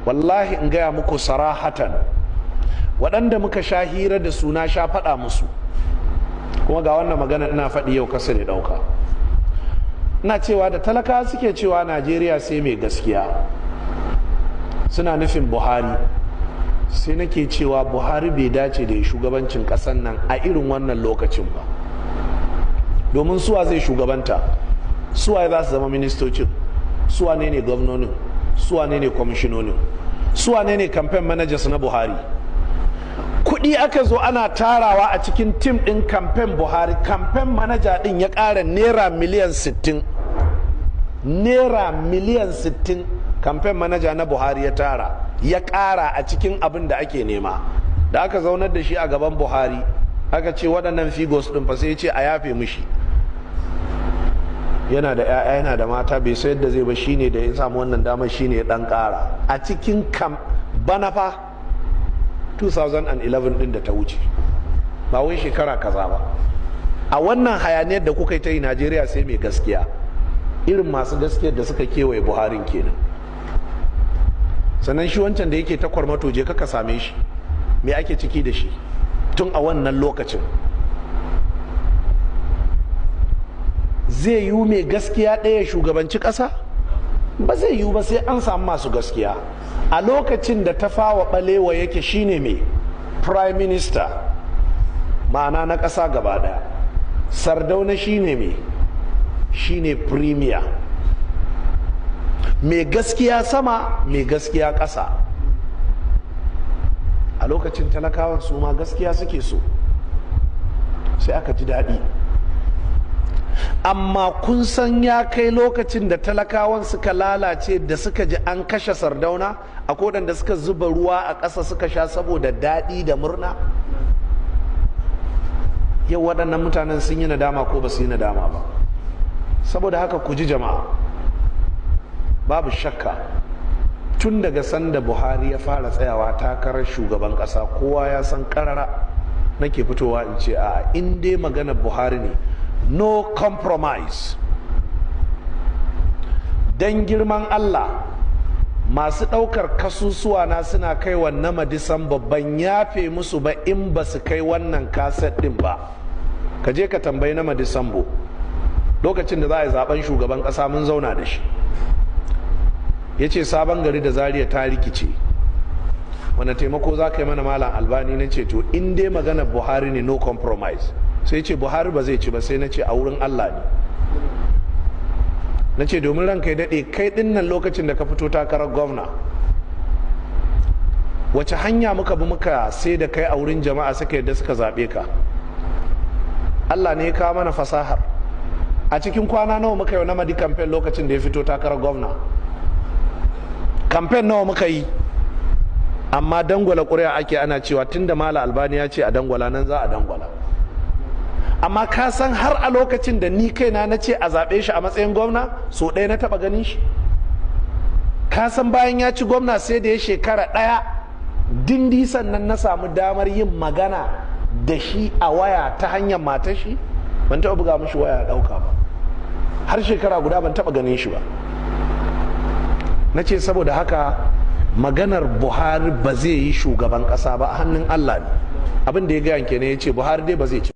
Wallahi in gaya muku sarahatan, waɗanda muka sha hira da suna sha faɗa musu, kuma ga wannan magana ina faɗi yau kasa ne ɗauka. Ina cewa da talaka suke cewa Najeriya sai mai gaskiya, suna nufin Buhari. Sai nake cewa Buhari bai dace da shugabancin ƙasar nan a irin wannan lokacin ba, domin suwa zai shugabanta? Suwa za su zama ministocin? Suwa ne ne gwamnonin? Suwa ne ne kwamishinonin? Suwa ne ne campaign managers na Buhari? Kuɗi aka zo ana tarawa a cikin team ɗin campaign Buhari. Campaign manager ɗin ya ƙara naira miliyan 60, naira miliyan 60 campaign manager na Buhari ya tara, ya ƙara a cikin abin da ake nema. Da aka zaunar da shi a gaban Buhari, aka ce waɗannan figures ɗin fa, sai ya ce a yafe mishi, yana da 'ya'ya, yana da mata, bai sai yadda zai ba, shine da ya samu wannan damar shine ya ɗan ƙara a cikin kam bana fa, 2011 ɗin da ta wuce, ba wai shekara kaza ba. A wannan hayaniyar da kuka yi ta yi, Najeriya sai mai gaskiya, irin masu gaskiyar da suka kewaye Buharin kenan. Sannan shi wancan da yake ta kwarmato, je kaka same shi, me ake ciki da shi tun a wannan lokacin? Zai yiwu mai gaskiya ɗaya shugabanci ƙasa? Ba zai yiwu ba, sai an samu masu gaskiya. A lokacin da Tafawa Balewa yake shine mai prime minister, ma'ana na ƙasa gaba ɗaya, Sardauna shine mai shine premier. Mai gaskiya sama, mai gaskiya ƙasa. A lokacin talakawan su ma gaskiya suke so, sai aka ji daɗi. Amma kun san ya kai lokacin da talakawan suka lalace, da suka ji an kashe Sardauna, a da suka zuba ruwa a ƙasa suka sha saboda daɗi da murna. Yau waɗannan mutanen sun yi nadama ko ba su yi nadama ba? Saboda haka ku ji jama'a, babu shakka tun daga sanda Buhari ya fara tsayawa takarar shugaban ƙasa, kowa ya san ƙarara nake fitowa in ce a in dai magana Buhari ne, no compromise. Don girman Allah, masu ɗaukar kasusuwa na suna kai wa Namadi babban yafe musu ba in ba su kai wannan kaset ɗin ba. Ka je ka tambayi Namadi Sambo, lokacin da za a yi zaben shugaban ƙasa mun zauna da shi, ya ce Sabon Gari da Zaria ta rikice, wanda taimako za ka yi mana, Malam Albani? Na ce to in dai magana Buhari ne, no compromise. Sai ce Buhari ba zai ci ba. Sai na ce a wurin Allah ne. Na ce domin ranka ya daɗe, kai ɗin nan lokacin da ka fito takarar gwamna, wace hanya muka bi muka sai da kai a wurin jama'a suka yadda suka zaɓe ka? Allah ne ya kawo mana fasahar. A cikin kwana nawa muka yi Namadi campaign lokacin da ya fito takarar gwamna? Campaign nawa muka yi? Amma dangwala ƙuri'a ake, ana cewa tunda Malam Albani ya ce a dangwala nan, za a dangwala. Amma ka san har a lokacin da ni kaina na ce a zaɓe shi a matsayin gwamna, so ɗaya na taɓa ganin shi? Ka san bayan ya ci gwamna sai da ya shekara ɗaya dindi sannan na samu damar yin magana da shi a waya ta hanyar matar shi? Ban taɓa buga mishi waya ɗauka ba har shekara guda, ban taɓa ganin shi ba. Na ce saboda haka maganar Buhari ba zai yi shugaban ƙasa ba, a hannun Allah ne. Abin da ya gaya kenan, ya ce Buhari dai ba zai ci.